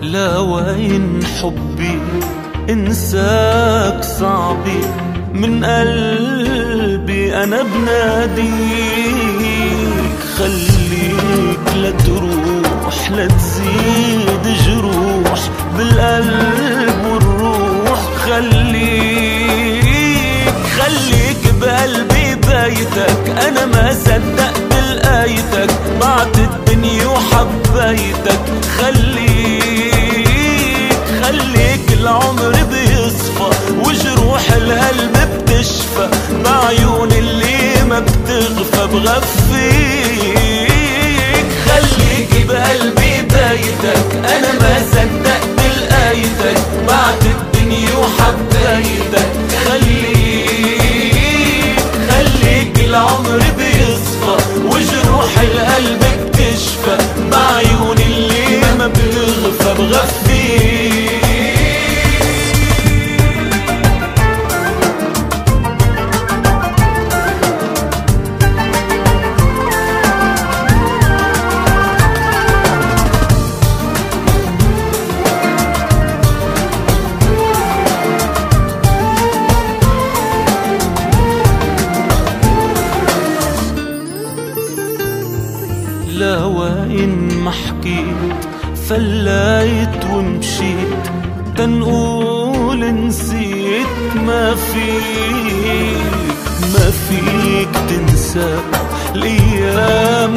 لا وين حبي انساك صعبي، من قلبي انا بناديك. خليك لا تروح لا تزيد جروح بالقلب والروح. خليك خليك بقلبي بايتك، انا ما صدقت لقيتك، بعت الدنيا وحبيتك. خليك خليك العمر بيصفى وجروح القلب بتشفى، بعيون اللي ما بتغفى بغفيك. خليك بقلبي بايتك، انا ما صدقت لقيتك، بعت الدنيا وحبيتك. خليك خليك العمر بيصفى وجروح القلب بتشفى، بعيون اللي ما بتغفى بغفيك. لا وين ما حكيت فليت ومشيت، تنقول نسيت. ما فيك ما فيك تنسى الايام